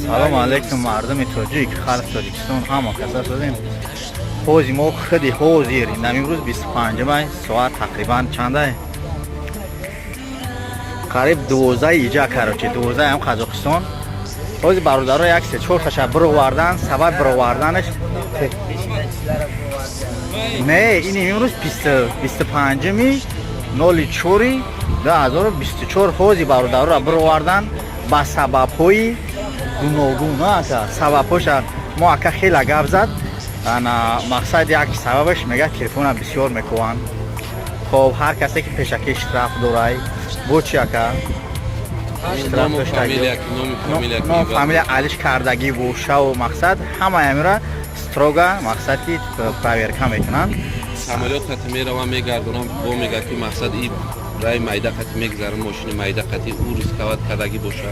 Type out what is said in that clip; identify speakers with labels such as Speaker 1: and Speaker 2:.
Speaker 1: Салому алейкум, мардуми тоҷик, халқи Тоҷикистон, ҳама каса созем. Ҳози мо худи ҳозир инам имрӯз 25 май, соат тақрибан чандай? Қариб 12 иҷа, короче, 12 ҳам Қазоқистон. Ҳози бародаро як се чор таша бировардан, сабаб бироварданаш не, ин имрӯз 25-ми 04 2024. Ҳози бародароро бировардан ба сабабҳои гуногун. Ака, сабабҳоша мо ака хела гап зад. Ана, мақсад, як сабабаш мега, телефона бисёр мекуванд. Хоб, ҳар касе ки пешакӣ штраф дорай, бо чи, ака, штраф доштагӣ, ном фамилия алиш кардагӣ бошаву, мақсад, ҳамаи амира строго, мақсад, ки проверка мекунанд.
Speaker 2: Самолёт қати меравам, мегардонам, бо мега, ки мақсад, и рай майда қати мегзарам, мошини майда қати, ӯ рисковать кардагӣ боша.